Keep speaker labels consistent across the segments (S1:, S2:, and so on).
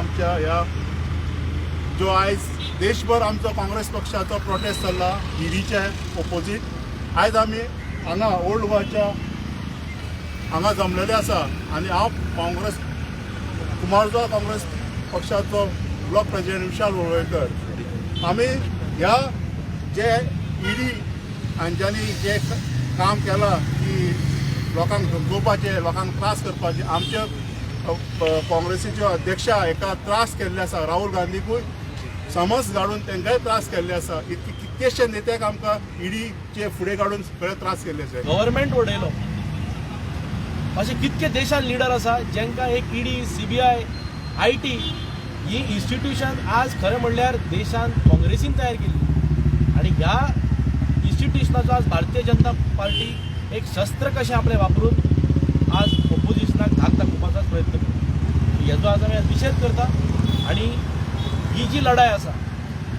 S1: आमच्या ह्या जो आयज देशभर आमचो काँग्रेस पक्षाचो प्रोटेस्ट चल्ला ईडीच्या ओपोजीट, आयज आमी हांगा ओल्ड गोवाच्या हांगा जमलेले आसा आनी हांव काँग्रेस कुमारजुवा काँग्रेस पक्षाचो ब्लॉक प्रेसिडेंट विशाल वळवयकर. आमी ह्या जे ईडी हांच्यांनी जे काम केलां की लोकांक धमकोवपाचें, लोकांक त्रास करपाचे, आमचे काँग्रेसीच्यो अध्यक्षा हेका त्रास केल्ले आसा, राहुल गांधीकूय समज घालून तांकांय त्रास केल्ले आसा. इतके कितकेशे नेत्याक आमकां ईडीचे फुडें काडून सगळे त्रास केल्ले आसा.
S2: गव्हर्मेंट उडयलो. अशे कितके देशान लिडर आसा जांकां एक ED, CBI, IT he institution आज खरें म्हणल्यार देशान काँग्रेसीन तयार केल्ली आनी ह्या इन्स्टिट्युशनाचो आज भारतीय जनता पार्टी एक शस्त्र कशें आपलें वापरून आज ओपोजिशनाक धाक दाखोवपाचो प्रयत्न करता. हेजो आज आमी निशेध करता आनी ही जी लढाय आसा,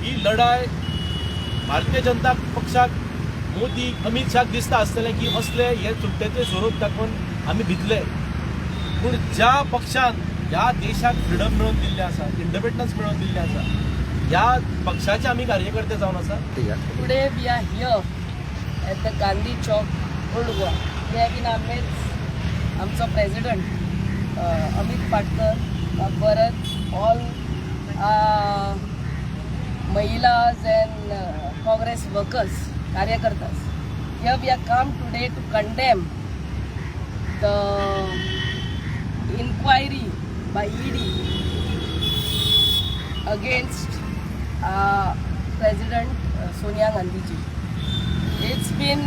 S2: ही लढाय भारतीय जनता पक्षाक, मोदी, अमीत शाक दिसता आसतलें की असले हे चुट्टेचे स्वरूप दाखोवन आमी भितले, पूण ज्या पक्षान ह्या देशाक फ्रिडम मेळोवन दिल्लें आसा, इंडिपेंडन्स मेळोवन दिल्लें आसा, ह्या पक्षाचे आमी कार्यकर्ते जावन आसा.
S3: Today we are here at the Gandhi Chowk, Old Goa. We have in our midst आमचो प्रेसिडेंट अमित पाटकर, परत ऑल महिलाज एंड काँग्रेस वर्कर्स, कार्यकर्तास. Here we are come today to condemn the inquiry by ED against President Sonia Gandhi ji. It's been,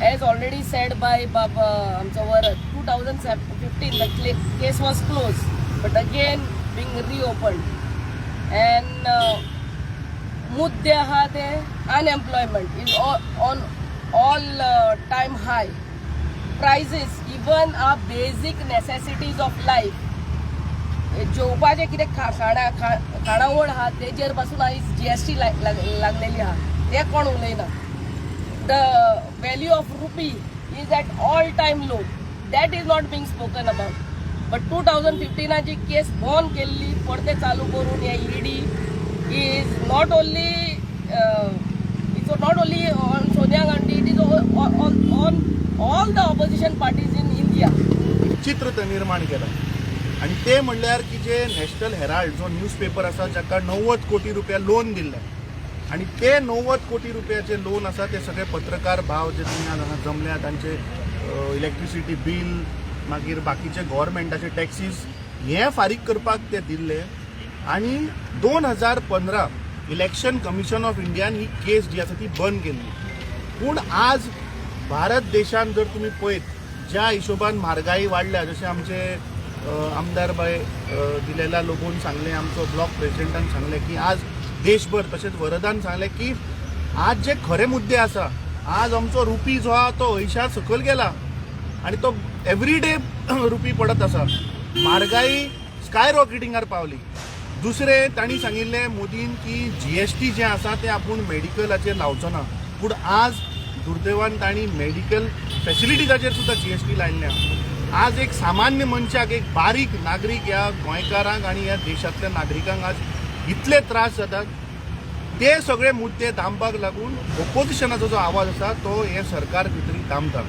S3: as already said by Baba आमचो वरद, 2015 the case was closed, but again being reopened. And मुद्दे आहा ते unemployment is on all time high, prices, even our basic necessities of life, जेवपाचें कितें खाणा खाणावळ आहा तेजेर पासून आयज जीएसटी लागलेली आहा, ते कोण उलयना. The value of rupee is at all time low, that is not being spoken about. But 2015आची case बंद केल्ली परते चालू करून हे ED is not only it's not only on Sonia Gandhi, it is on all the opposition parties in India.
S4: चित्र थंय निर्माण केलां आनी ते म्हणल्यार की जे नॅशनल हेराल्ड जो न्यूज पेपर आसा, जाका 90 कोटी रुपया लोन दिल्लें आनी ते 90 कोटी रुपयाचे लोन आसा, ते सगळे पत्रकार भाव जे तुमी आज हांगा जमल्या तांचे इलेक्ट्रिसिटी बील, मागीर बाकीचे गोवोरमेंटाचे टॅक्सीस हे फारीक करपाक ते दिल्ले. आनी 2015 इलेक्शन कमिशन ऑफ इंडियान ही केस जी आसा ती बंद केल्ली. पूण आज भारत देशान जर तुमी पळयत, ज्या हिशोबान म्हारगाई वाडल्या, जशें आमचे आमदार बाय दिलेला लोबोन सांगलें, आमचो ब्लॉक प्रेसिडेंटान सांगलें की आज देशभर, तशेंच वरदान सांगलें की आज जे खरे मुद्दे आसा, आज आमचो रुपी जो आहा तो अंयशां सकयल गेला आनी तो एवरी डे रुपी पडत आसा. म्हारगाई स्काय रॉकेटिंगार पावली. दुसरें, तांणी सांगिल्लें मोदीन की जीएसटी जें आसा तें आपूण मेडिकलाचेर लावचो ना, पूण आज दुर्दैवान तांणी मेडिकल फेसिलिटीजाचेर सुद्दां जीएसटी लायिल्लें आहा. आज एक सामान्य मनशाक, एक बारीक नागरीक, ह्या गोंयकारांक आनी ह्या देशांतल्या नागरिकांक आज इतले त्रास जातात. ते सगळे मुद्दे दामपाक लागून ओपोजिशनाचो जो आवाज आसा तो हें सरकार खंय तरी दामता.